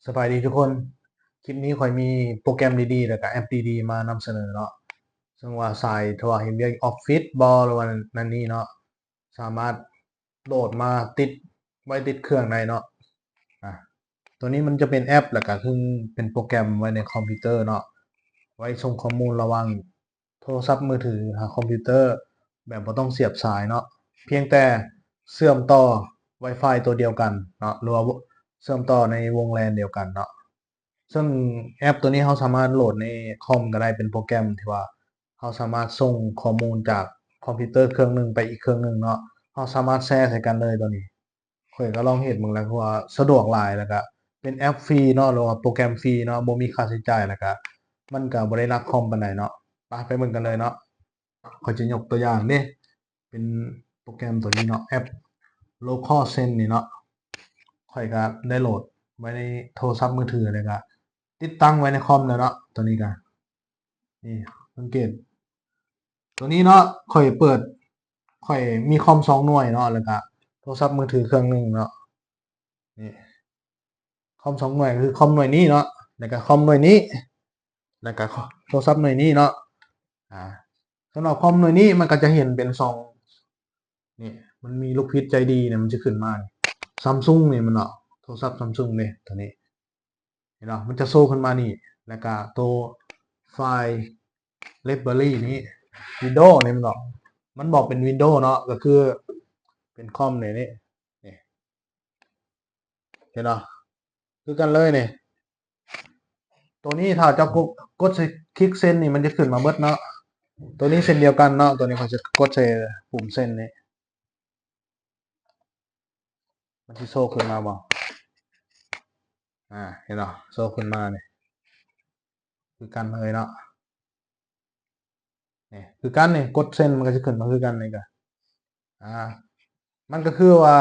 ສະບາຍດີທຸກຄົນ, ຄລິບນີ້ຂ້ອຍມີໂປຣແກຣມດີໆ ແລ້ວກະແອັບດີໆ ມານຳສະເໜີເນາະ. ເຊິ່ງວ່າສາຍທີ່ວ່າເຮັດວຽກອອບຟິດບໍ ຫຼືວ່ານັ້ນນີ້ເນາະ, ສາມາດໂຫຼດມາຕິດໄວ້ຕິດເຄື່ອງໄດ້ເນາະ. ອາ ໂຕນີ້ມັນຈະເປັນແອັບ ແລ້ວກະຄືເປັນໂປຣແກຣມໄວ້ໃນຄອມພິວເຕີເນາະ, ໄວ້ສົ່ງຂໍ້ມູນລະຫວ່າງ ໂທລະສັບມືຖືຫາຄອມພິວເຕີ ແບບບໍ່ຕ້ອງສຽບສາຍເນາະ, ພຽງແຕ່ເຊື່ອມຕໍ່ Wi-Fi ຕົວດຽວກັນເນາະ ຫຼືວ່າເຊື່ອມຕໍ່ໃນວົງ LAN ດຽວກັນເນາະ. ເຊິ່ງແອັບຕົວນີ້ເຮົາສາມາດໂຫຼດໃນຄອມກໍໄດ້, ເປັນໂປຣແກຣມທີ່ວ່າເຮົາສາມາດສົ່ງຂໍ້ມູນຈາກຄອມພິວເຕີເຄື່ອງໜຶ່ງໄປອີກເຄື່ອງໜຶ່ງເນາະ, ເຮົາສາມາດແຊໃສ່ກັນເລີຍຕົວນີ້. ຂ້ອຍກໍລອງເຮັດເບິ່ງແລ້ວ ເພາະວ່າສະດວກຫຼາຍ ແລ້ວກະເປັນແອັບຟຣີເນາະ ຫຼືວ່າໂປຣແກຣມຟຣີເນາະ, ບໍ່ມີຄ່າໃຊ້ຈ່າຍ ແລ້ວກະມັນກະບໍ່ໄດ້ໜັກຄອມປານໃດເນາະ. ໄປ ໄປເບິ່ງກັນເລີຍເນາະ. ຂ້ອຍຈະຍົກຕົວຢ່າງເດ້ ເປັນໂປຣແກຣມຕົວນີ້ເນາະ, ແອັບ Local Send ນີ້ເນາະ, ຂ້ອຍກະໄດ້ໂຫຼດໄວ້ໃນໂທລະສັບມືຖື ແລ້ວກະຕິດຕັ້ງໄວ້ໃນຄອມແລ້ວເນາະ. ຕົວນີ້ກະ ນີ້ ສັງເກດ ຕົວນີ້ເນາະ, ຂ້ອຍເປີດ ຂ້ອຍມີຄອມສອງໜ່ວຍເນາະ ແລ້ວກະໂທລະສັບມືຖືເຄື່ອງໜຶ່ງເນາະ. ນີ້ ຄອມສອງໜ່ວຍ ກໍຄືຄອມໜ່ວຍນີ້ເນາະ ແລ້ວກະຄອມໜ່ວຍນີ້ ແລ້ວກະໂທລະສັບໜ່ວຍນີ້ເນາະ. ອາ ສຳລັບຄອມໜ່ວຍນີ້ມັນກໍຈະເຫັນເປັນສອງ ນີ້ ມັນມີລູກພິດໃຈດີນີ້ ມັນຈະຂຶ້ນມານີ້ Samsung ນີ້ມັນເນາະ, ໂທລະສັບ Samsung ເດ້ ຕົວນີ້. ເຫັນບໍ່? ມັນຈະໂຊຂຶ້ນມານີ້ ແລ້ວກະໂຕໄຟລ໌ library ນີ້ Windows ນີ້ມັນອອກ ມັນບອກເປັນ Windows ເນາະ ກໍຄືເປັນຄອມນີ້ ນີ້ ນີ້ ເຫັນບໍ່? ຄືກັນເລີຍນີ້. ໂຕນີ້ຖ້າເຈົ້າກົດ ກົດໃສ່ ຄລິກ Send ນີ້ ມັນຈະຂຶ້ນມາເບິດເນາະ. ໂຕນີ້ເຊັ່ນດຽວກັນເນາະ, ໂຕນີ້ຂ້ອຍຈະກົດໃສ່ປຸ່ມ Send ນີ້ ມັນຊິໂຊຂຶ້ນມາບໍ່? ອາ ເຫັນບໍ່? ໂຊຂຶ້ນມານີ້ ຄືກັນເລີຍເນາະ. ນີ້ ຄືກັນນີ້ ກົດ Send ມັນກໍຊິຂຶ້ນມາຄືກັນນີ້ກະ ອາ ມັນກໍຄືວ່າ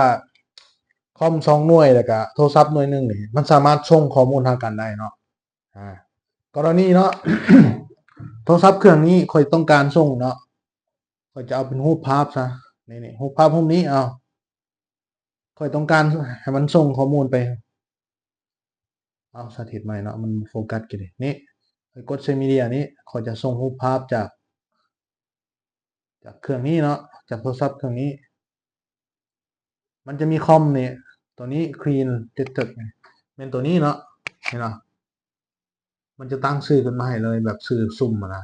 ຄອມສອງໜ່ວຍ ແລ້ວກະໂທລະສັບໜ່ວຍໜຶ່ງນີ້ ມັນສາມາດສົ່ງຂໍ້ມູນຫາກັນໄດ້ເນາະ. ອາ ກໍລະນີເນາະ ໂທລະສັບເຄື່ອງນີ້ຂ້ອຍຕ້ອງການສົ່ງເນາະ, ຂ້ອຍຈະເອົາເປັນຮູບພາບຊະ ນີ້ ນີ້ ຮູບພາບຮູບນີ້ ເອົາ ຂ້ອຍຕ້ອງການໃຫ້ມັນສົ່ງຂໍ້ມູນໄປ ເອົາ ສາທິດໃໝ່ເນາະ ມັນໂຟກັສກັນເດ. ນີ້ ຂ້ອຍກົດໃສ່ມີເດຍນີ້ ຂ້ອຍຈະສົ່ງຮູບພາບຈາກ ຈາກເຄື່ອງນີ້ເນາະ ຈາກໂທລະສັບເຄື່ອງນີ້. ມັນຈະມີຄອມນີ້ ຕົວນີ້ Clean Desktop ນີ້ ແມ່ນຕົວນີ້ເນາະ ເຫັນບໍ່? ມັນຈະຕັ້ງຊື່ຂຶ້ນມາໃຫ້ເລີຍ ແບບຊື່ສຸ່ມຫັ້ນນະ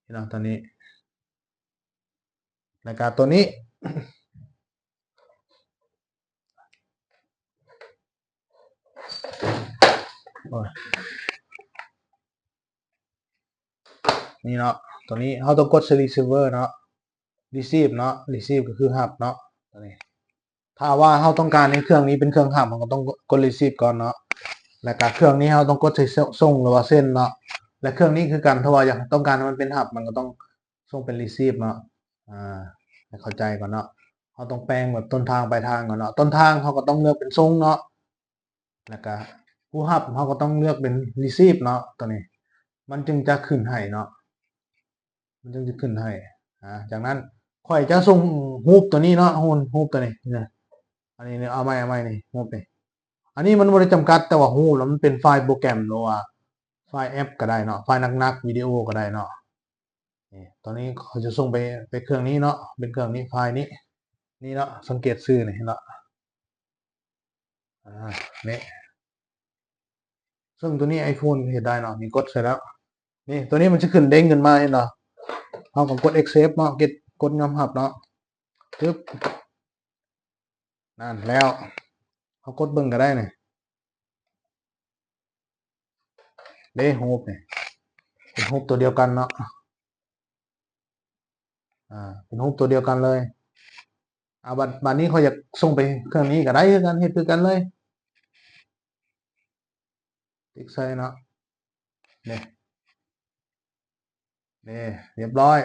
ເຫັນບໍ່? ຕົວນີ້ ແລ້ວກະຕົວນີ້ ໂອ້ຍ ນີ້ເນາະ ຕົວນີ້ເຮົາຕ້ອງກົດໃສ່ Receiver ເນາະ Receive ເນາະ Receive ກໍຄືຮັບເນາະ ຕົວນີ້. ຖ້າວ່າເຮົາຕ້ອງການໃຫ້ເຄື່ອງນີ້ເປັນເຄື່ອງຮັບ ເຮົາກໍຕ້ອງກົດ Receive ກ່ອນເນາະ ແລ້ວກະເຄື່ອງນີ້ເຮົາຕ້ອງກົດໃສ່ ສ- ສົ່ງ ຫຼືວ່າ Send ເນາະ ແລະ ເຄື່ອງນີ້ຄືກັນ ຖ້າວ່າຢາກຕ້ອງການໃຫ້ມັນເປັນຮັບ ມັນກໍຕ້ອງ ສົ່ງເປັນ Receive ເນາະ ອາ ໃຫ້ເຂົ້າໃຈກ່ອນເນາະ. ເຮົາຕ້ອງແປງແບບຕົ້ນທາງປາຍທາງກ່ອນເນາະ. ຕົ້ນທາງເຮົາກໍຕ້ອງເລືອກເປັນສົ່ງເນາະ ແລ້ວກະຜູ້ຮັບເຮົາກໍຕ້ອງເລືອກເປັນ Receive ເນາະ. ຕົວນີ້ມັນຈຶ່ງຈະຂຶ້ນໃຫ້ເນາະ ມັນຈຶ່ງຈະຂຶ້ນໃຫ້. ອາ ຈາກນັ້ນຂ້ອຍຈະສົ່ງຮູບຕົວນີ້ເນາະ ຮູບ ຮູບຕົວນີ້ ນີ້ ອັນນີ້ ນີ້ ເອົາໃໝ່ ເອົາໃໝ່ນີ້ ຮູບນີ້. ອັນນີ້ມັນບໍ່ໄດ້ຈຳກັດ ແຕ່ວ່າຮູບແລ້ວມັນເປັນໄຟລ໌ໂປຣແກຣມ ຫຼືວ່າໄຟລ໌ແອັບກໍໄດ້ເນາະ ໄຟລ໌ໜັກໆ ວິດີໂອກໍໄດ້ເນາະ. ນີ້ ຕອນນີ້ເຂົາຈະສົ່ງໄປ ໄປເຄື່ອງນີ້ເນາະ ເປັນເຄື່ອງນີ້ ໄຟລ໌ນີ້ ນີ້ເນາະ ສັງເກດຊື່ນີ້ເນາະ ອາ ນີ້ ເຊິ່ງຕົວນີ້ iPhone ເຮັດໄດ້ເນາະ. ນີ້ກົດໃສ່ແລ້ວ ນີ້ ຕົວນີ້ມັນຈະຂຶ້ນເດ້ງຂຶ້ນມາ ເຫັນບໍ່? ເຮົາກໍກົດ accept ເນາະ ກົດ ກົດຍອມຮັບເນາະ ປຶບ ນັ້ນແລ້ວ ເຮົາກົດເບິ່ງກໍໄດ້ນີ້ ເດ້ ຮູບນີ້ ເປັນຮູບຕົວດຽວກັນເນາະ ອາ ເປັນຮູບຕົວດຽວກັນເລີຍ. ອາ ບາດ ບາດນີ້ຂ້ອຍຢາກສົ່ງໄປເຄື່ອງນີ້ກໍໄດ້ຄືກັນ ເຮັດຄືກັນເລີຍ ຕິກໃສ່ເນາະ ເດ້ ເດ້ ຮຽບຮ້ອຍ.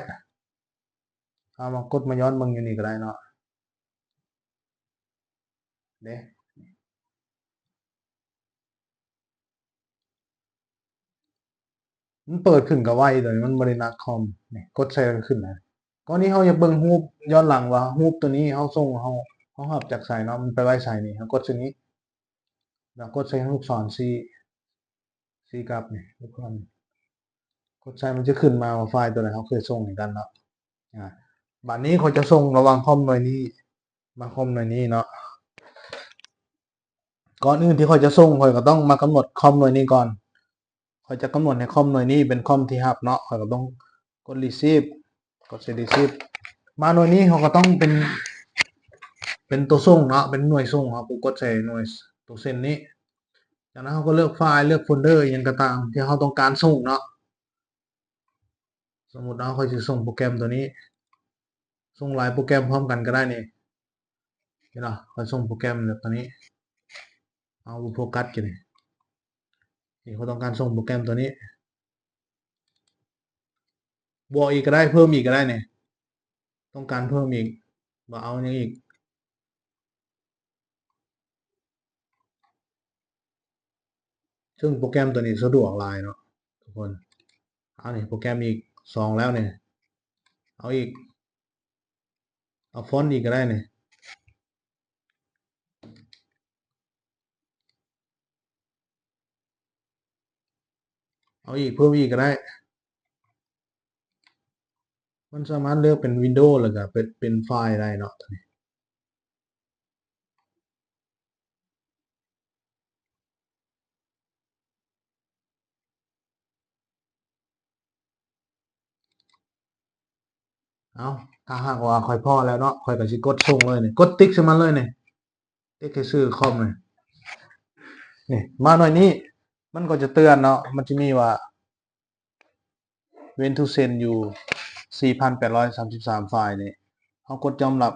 ເຮົາມາກົດມາຍ້ອນເບິ່ງຢູ່ນີ້ກໍໄດ້ເນາະ ເດ້ ມັນເປີດຂຶ້ນກໍໄວ ໂດຍມັນບໍ່ໄດ້ໜັກຄອມ. ນີ້ ກົດໃສ່ແລ້ວກໍຂຶ້ນນະ. ກໍນີ້ເຮົາຢາກເບິ່ງຮູບຍ້ອນຫຼັງວ່າຮູບຕົວນີ້ເຮົາສົ່ງ ເຮົາ ເຮົາຮັບຈາກໃສເນາະ ມັນໄປໄວ້ໃສນີ້ ເຮົາກົດໃສ່ນີ້ ແລ້ວກົດໃສ່ລູກສອນຊີ້ ຊີ້ກັບນີ້ ທຸກຄົນ ກົດໃສ່ ມັນຈະຂຶ້ນມາວ່າໄຟລ໌ຕົວໃດເຮົາເຄີຍສົ່ງໃຫ້ກັນເນາະ. ອາ ບາດນີ້ຂ້ອຍຈະສົ່ງລະຫວ່າງຄອມໜ່ວຍນີ້ມາຄອມໜ່ວຍນີ້ເນາະ. ກ່ອນອື່ນທີ່ຂ້ອຍຈະສົ່ງ ຂ້ອຍກໍຕ້ອງມາກຳນົດຄອມໜ່ວຍນີ້ກ່ອນ. ຂ້ອຍຈະກຳນົດໃຫ້ຄອມໜ່ວຍນີ້ເປັນຄອມທີ່ຮັບເນາະ. ຂ້ອຍກໍຕ້ອງກົດ receive ກົດໃສ່ receive ມາໜ່ວຍນີ້ ເຮົາກໍຕ້ອງເປັນ ເປັນຕົວສົ່ງເນາະ ເປັນໜ່ວຍສົ່ງ. ເຮົາກໍກົດໃສ່ໜ່ວຍຕົວເຊັ່ນນີ້. ຈາກນັ້ນເຮົາກໍເລືອກໄຟລ໌ ເລືອກໂຟນເດີ ອີ່ຫຍັງກໍຕາມທີ່ເຮົາຕ້ອງການສົ່ງເນາະ. ສົມມຸດເນາະ ຂ້ອຍຊິສົ່ງໂປຣແກຣມຕົວນີ້ ສົ່ງຫຼາຍໂປຣແກຣມພ້ອມກັນກໍໄດ້ນີ້ ເຫັນບໍ່? ຂ້ອຍສົ່ງໂປຣແກຣມແບບຕົວນີ້ ເອົາ ບໍ່ໂຟກັສຢູ່ນີ້. ນີ້ ຂ້ອຍຕ້ອງການສົ່ງໂປຣແກຣມຕົວນີ້ ບວກອີກກໍໄດ້ ເພີ່ມອີກກໍໄດ້ນີ້. ຕ້ອງການເພີ່ມອີກ ບໍ່ເອົາຫຍັງອີກ. ເຊິ່ງໂປຣແກຣມຕົວນີ້ສະດວກຫຼາຍເນາະທຸກຄົນ. ເອົານີ້ ໂປຣແກຣມອີກສອງແລ້ວນີ້ ເອົາອີກ ເອົາຟອນອີກກໍໄດ້ນີ້ ເອົາອີກ ເພີ່ມອີກກໍໄດ້. ມັນສາມາດເລືອກເປັນວິນໂດ ແລ້ວກໍເປັນ ເປັນໄຟລ໌ໄດ້ເນາະ ຕົວນີ້. ເອົາ ຖ້າຫາກວ່າຂ້ອຍພໍແລ້ວເນາະ ຂ້ອຍກໍຊິກົດສົ່ງເລີຍນີ້ ກົດຕິກໃສ່ມັນເລີຍນີ້ ຕິກໃຫ້ຊື່ຄອມນີ້. ນີ້ ມາໜ່ວຍນີ້ ມັນກໍຈະເຕືອນເນາະ ມັນຈະມີວ່າ When to send you ສີ່ພັນແປດຮ້ອຍສາມສິບສາມໄຟລ໌ນີ້ ເຮົາກົດຍອມຮັບ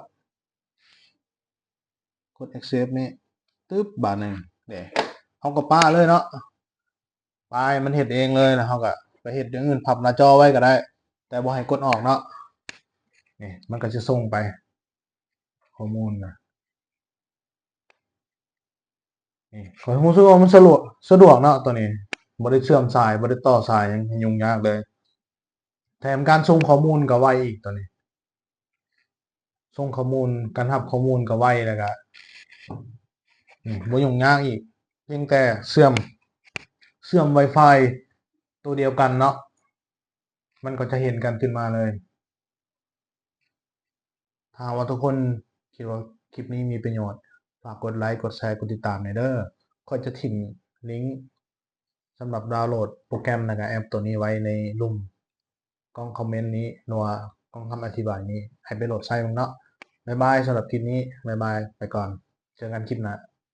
ກົດ accept ນີ້ ຕຶບ ບາດໜຶ່ງເດ້ ເຮົາກໍປະເລີຍເນາະ ປະໃຫ້ມັນເຮັດເອງເລີຍ. ແລ້ວເຮົາກໍໄປເຮັດຢ່າງອື່ນ ພັບໜ້າຈໍໄວ້ກໍໄດ້ ແຕ່ບໍ່ໃຫ້ກົດອອກເນາະ. ນີ້ ມັນກໍຈະສົ່ງໄປ ຂໍ້ມູນນະ ນີ້ ຂ້ອຍຮູ້ສຶກວ່າມັນສະດວກ ສະດວກເນາະຕົວນີ້ ບໍ່ໄດ້ເຊື່ອມສາຍ ບໍ່ໄດ້ຕໍ່ສາຍຫຍັງໃຫ້ຫຍຸ້ງຍາກເລີຍ. ແຖມການສົ່ງຂໍ້ມູນກໍໄວອີກຕົວນີ້ ສົ່ງຂໍ້ມູນ ການຮັບຂໍ້ມູນກໍໄວ ແລ້ວກໍ ນີ້ ບໍ່ຫຍຸ້ງຍາກອີກ ພຽງແຕ່ເຊື່ອມ ເຊື່ອມ Wi-Fi ຕົວດຽວກັນເນາະ ມັນກໍຈະເຫັນກັນຂຶ້ນມາເລີຍ. ຖ້າຫາກວ່າທຸກຄົນຄິດວ່າຄລິບນີ້ມີປະໂຫຍດ ຝາກກົດໄລ ກົດແຊ ກົດຕິດຕາມແດ່ເດີ. ຂ້ອຍຈະຖິ້ມລິງສຳລັບດາວໂຫຼດໂປຣແກຣມ ແລ້ວກະແອັບໂຕນີ້ໄວ້ໃນລຸ່ມກ່ອງຄອມເມັນນີ້ ຫຼືວ່າກ່ອງຄຳອະທິບາຍນີ້ ໃຫ້ໄປໂຫຼດໃຊ້ເບິ່ງເນາະ. ບາຍບາຍ ສຳລັບຄລິບນີ້ ບາຍບາຍ ໄປກ່ອນ ເຈີກັນຄລິບໜ້າ.